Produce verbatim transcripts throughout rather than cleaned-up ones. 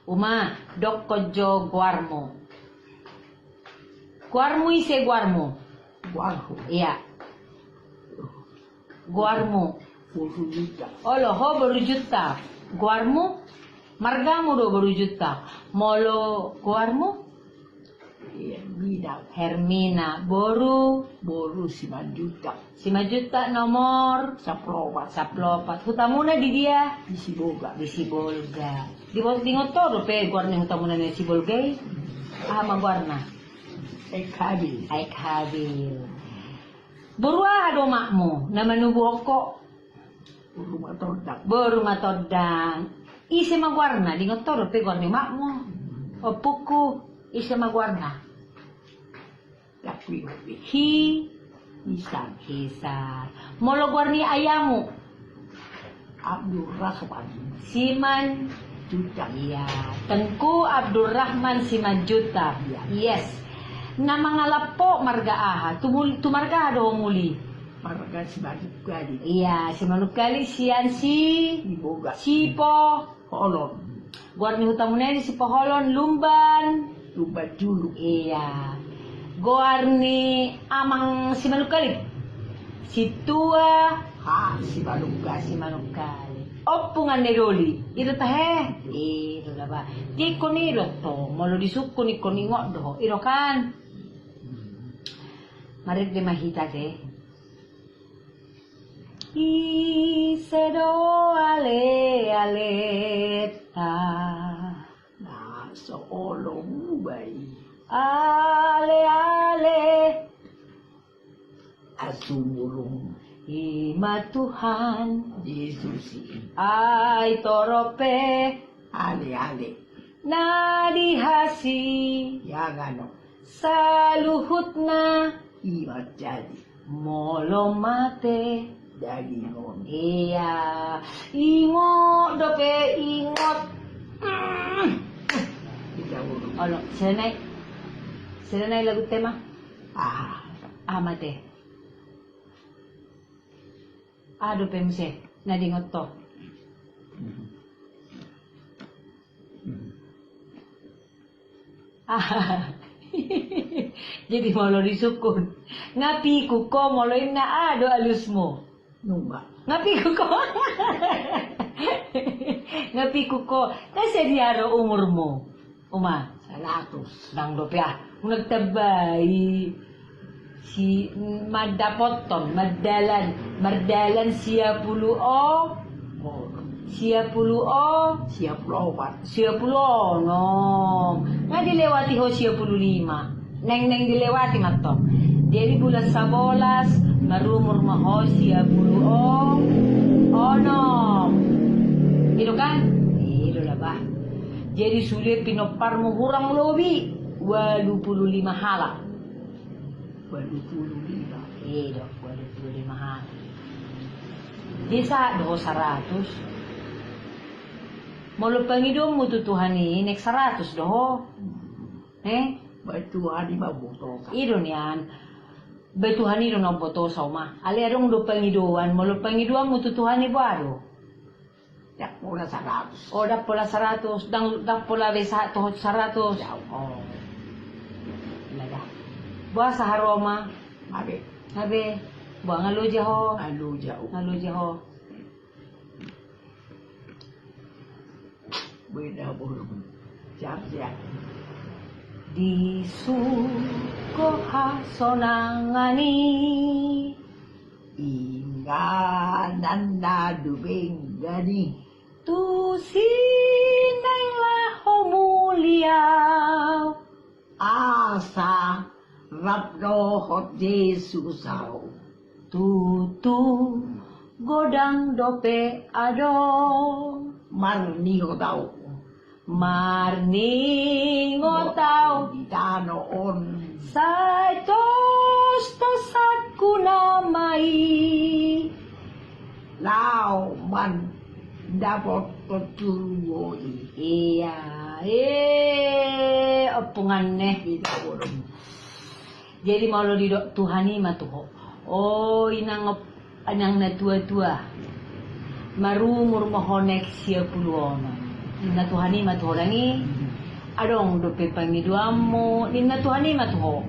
Uma, dokkon jo goarmu. Goarmu ise goarmu? Goarhu. Iya. Goarmu. Boru Junta. Olo, ho boru Junta. Goarmu? Margamu do boru Junta. Molo goarmu? Hermina. Hermina. Boru? Boru Simanjuntak. Simanjuntak nomor? Sampulu opat. Sampulu opat. Hutamuna di dia? Di Sibolga. Di Sibolga. Di bo-, diingot ho dope goar ni hutamuna na Sibolga i? Aha ma goarna? Aek Habil. Aek Habil. Boru aha do omakmu na manubuhon ho? Boru Matondang. Boru Matondang. Ise ma goarna? Diingot ho dope goar ni omakmu? Ompungku, ise ma goarna? Tapi hi-, Hisar. Hisar. Molo goar ni ayahmu? Abdurrahman. Siman-, Juntak. Iya. Tengku Abdurrahman Simanjuntak. Iya. Yes. Na mangalap ho marga aha? Tu mul-, tu marga aha do ho muli? Marga Simanungkalit. Iya, Simanungkalit sian Si-, Siboga. Sipoholon. Goar ni hutamuna i di Sipoholon, Lumban. Lumban Julu. Iya. Goar ni amang Simanungkalit? Sintua. Ha, Simanungkalit. Simanungkalit. Ompungan ni doli. I do tahe? I do daba. Ingkon i do tong, molo disungkun ingkon ingot do ho. I do kan? Marende ma hita te. Ise do alealeta? Na so olo muba i. Aleale. Asumulung. I ma Tuhan. Jesus i. Aitorop pe. Aleale. Na di hasi. Ia ngano. Saluhutna. I ma jadi. Molo mate. Daging on. Iya. Ingot dope, ingot. Mm. Olo, sirenai. Sirenai lagu tema. Ah. Ah, mate. Aha dope muse na diingot ho? Jadi molo disungkun, nga pikuk ho molo inna, aha do alusmu? Nunga. Nga pikuk ho. Nga pikuk ho. Nga sadia do umurmu? Uma. Saratus. Ndang dope ah. Unang tambai. Si, mandapothon, mardalan, mardalan sia pulu o-, sia pulu o-, sia pulu opat. Sia pulu onom. Nga dilewati ho sia pulu lima. Naeng, naeng dilewati ma tong. Jadi bulan sabolas, marumur ma ho sia pulu o-, onom. I do kan? I do lah bah. Jadi sude pinomparmu hurang lobi ualu pulu lima halak. Ualu pulu lima. I do, ualu pulu lima halak. Jadi sahat do ho saratus. Molo pangidoanmu tu Tuhan i, naeng saratus do ho. Eh? Ba Tuhan i ma umbotosa. I do nian. Ba Tuhan i do na umbotosa, Uma. Alai adong do pangidoan, molo pangidoanmu tu Tuhan i boha do? Ndang pola saratus. O, ndang pola saratus, ndang, ndang pola be sahat tu ho saratus. Ndang. O. Ima da. Boasa haroa? Nga be. Nga be. Boha, nga loja ho? Nga loja ho. Nga loja ho. Beda bolong. Siap, siap. Di surgo hasonangan i. Inganan na dumenggan i. Tusi naeng laho muli au. Asa rap dohot Jesus au. Tutu godang dope adong. Marningot au. Marningot au. Di tano on. Sai tostos angka na ma i. Laho mandapothon surgo i. Ia, e, ompungan ne. Jadi molo didok Tuhan i ma tu ho. O, inang op-, inang na tua-tua. Marumur ma ho naeng sia pulu onom. Ninna Tuhan i ma tu ho dang i. Adong dope pangidoanmu, ninna Tuhan i ma tu ho.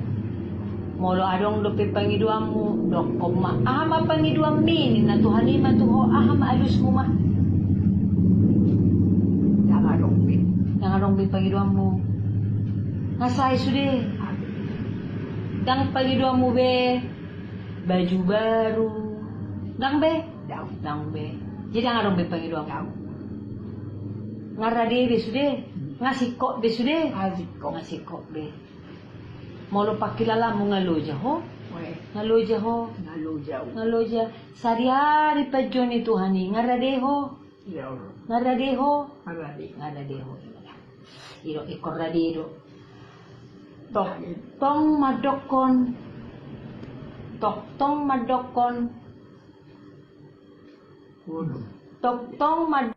Molo adong dope pangidoanmu, dokkon ma. Aha ma pangidoanmi, ninna Tuhan i ma tu ho, aha ma alusmu ma. Dang adong be. Dang adong be pangidoanmu. Nga sae sude. Dang pangidoanmu be baju baru. Dang be. Dang. Dang be. Jadi dang adong be pangidoanmu. Dang. Nga rade be sude. Nga singkop be sude. Nga singkop. Nga singkop be. Molo pangkilalaanmu nga loja ho. Oe. Nga loja ho. Nga loja. Nga loja. Sariari panjou ni Tuhan i nga rade ho. Iya. Nga rade ho. Nga rade. Nga rade ho. I do, ingkon rade do. Tongtong mandokkon. Tongtong mandokkon. Tongtong man-